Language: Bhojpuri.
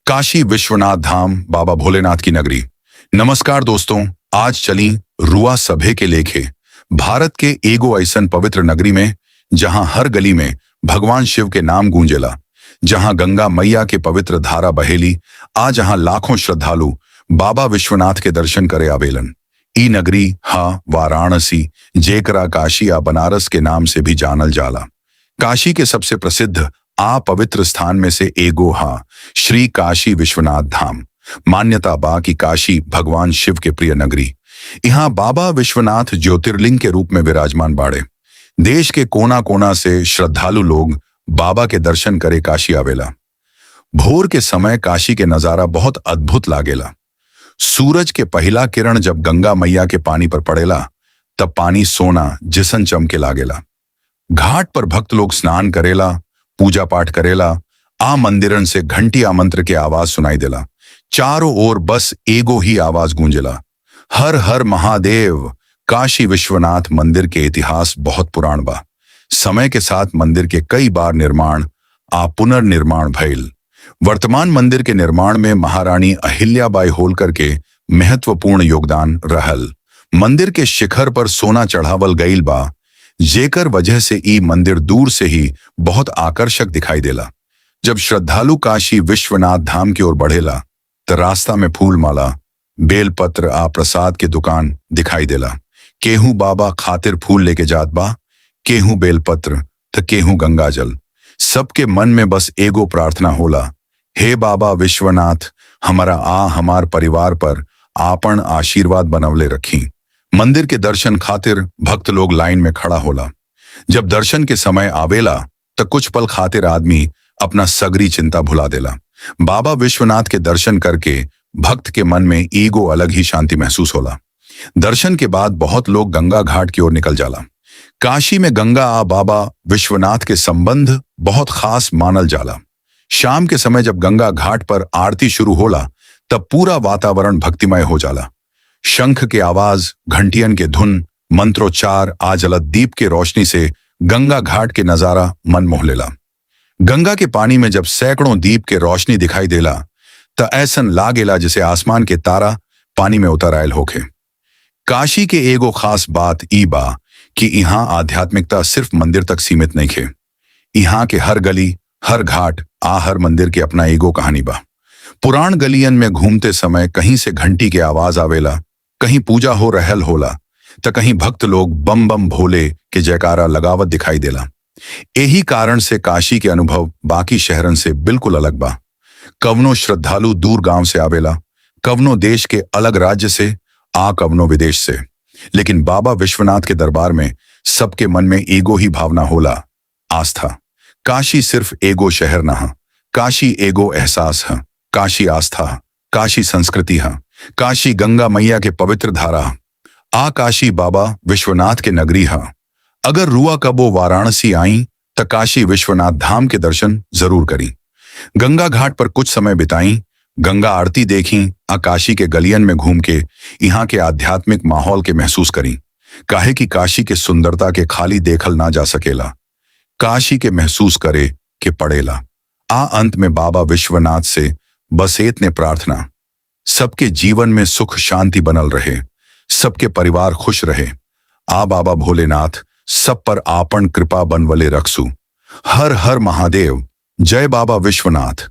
काशी विश्वनाथ धाम, बाबा भोलेनाथ की नगरी। नमस्कार दोस्तों, आज चली रुआ सभे के लेखे भारत के एगो ऐसन पवित्र नगरी में जहां हर गली में भगवान शिव के नाम गूंजेला, जहां गंगा मैया के पवित्र धारा बहेली, आ जहां लाखों श्रद्धालु बाबा विश्वनाथ के दर्शन करे आवेलन। ई नगरी हा वाराणसी, जेकरा काशी आ बनारस के नाम से भी जानल जाला। काशी के सबसे प्रसिद्ध आ पवित्र स्थान में से एगो हा श्री काशी विश्वनाथ धाम। मान्यता बा कि काशी भगवान शिव के प्रिय नगरी। यहाँ बाबा विश्वनाथ ज्योतिर्लिंग के रूप में विराजमान बाड़े। देश के कोना कोना से श्रद्धालु लोग बाबा के दर्शन करे काशी आवेला। भोर के समय काशी के नजारा बहुत अद्भुत लागेला। सूरज के पहला किरण जब गंगा मैया के पानी पर पड़ेला, तब पानी सोना जिसन चमके लागेला। घाट पर भक्त लोग स्नान करेला, पूजा पाठ करेला, आ मंदिरन से घंटी आ मंत्र के आवाज सुनाई देला। चारों ओर बस एगो ही आवाज गूंजेला, हर हर महादेव। काशी विश्वनाथ मंदिर के इतिहास बहुत पुरान बा। समय के साथ मंदिर के कई बार निर्माण आ पुनर्निर्माण भइल। वर्तमान मंदिर के निर्माण में महारानी अहिल्याबाई होलकर के महत्वपूर्ण योगदान रहल। मंदिर के शिखर पर सोना चढ़ावल गईल बा, जेकर वजह से ई मंदिर दूर से ही बहुत आकर्षक दिखाई देला। जब श्रद्धालु काशी विश्वनाथ धाम की ओर बढ़ेला, त रास्ता में फूल माला, बेलपत्र आ प्रसाद के दुकान दिखाई देला। केहू बाबा खातिर फूल लेके जात बा, केहू बेलपत्र त केहू गंगा जल। सबके मन में बस एगो प्रार्थना होला, हे बाबा विश्वनाथ, हमारा आ हमार परिवार पर आपन आशीर्वाद बनवले रखी। मंदिर के दर्शन खातिर भक्त लोग लाइन में खड़ा होला। जब दर्शन के समय आवेला, त कुछ पल खातिर आदमी अपना सगरी चिंता भुला देला। बाबा विश्वनाथ के दर्शन करके भक्त के मन में एगो अलग ही शांति महसूस होला। दर्शन के बाद बहुत लोग गंगा घाट की ओर निकल जाला। काशी में गंगा आ बाबा विश्वनाथ के संबंध बहुत खास मानल जाला। शाम के समय जब गंगा घाट पर आरती शुरू होला, तब पूरा वातावरण भक्तिमय हो जाला। शंख के आवाज, घंटियन के धुन, मंत्रोच्चार आ जलत दीप के रोशनी से गंगा घाट के नजारा मन मोह लेला। गंगा के पानी में जब सैकड़ों दीप के रोशनी दिखाई देला, त ऐसन लागेला जैसे आसमान के तारा पानी में उतर आयल होखे। काशी के एगो खास बात ई बा कि यहाँ आध्यात्मिकता सिर्फ मंदिर तक सीमित नहीं खे। यहाँ के हर गली, हर घाट आ हर मंदिर के अपना एगो कहानी बा। पुरान गलियन में घूमते समय कहीं से घंटी के आवाज आवेला, कहीं पूजा हो रहल होला, त कहीं भक्त लोग बम बम भोले के जयकारा लगावत दिखाई देला। यही कारण से काशी के अनुभव बाकी शहरन से बिल्कुल अलग बा। कवनो श्रद्धालु दूर गांव से आवेला, कवनो देश के अलग राज्य से आ कवनो विदेश से, लेकिन बाबा विश्वनाथ के दरबार में सबके मन में एगो ही भावना होला, आस्था। काशी सिर्फ एगो शहर ना हा, काशी एगो एहसास है, काशी आस्था है, काशी संस्कृति है, काशी गंगा मैया के पवित्र धारा है, आ काशी बाबा विश्वनाथ के नगरी है। अगर रुआ कबो वाराणसी आई, त काशी विश्वनाथ धाम के दर्शन जरूर करी। गंगा घाट पर कुछ समय बिताई, गंगा आरती देखी आ काशी के गलियन में घूम के यहाँ के आध्यात्मिक माहौल के महसूस करी। काहे कि काशी के सुंदरता के खाली देखल ना जा सकेला, काशी के महसूस करे के पड़ेला। आ अंत में बाबा विश्वनाथ से बस एतने प्रार्थना, सबके जीवन में सुख शांति बनल रहे, सबके परिवार खुश रहे, आ बाबा भोलेनाथ सब पर आपन कृपा बनवले रखसु। हर हर महादेव। जय बाबा विश्वनाथ।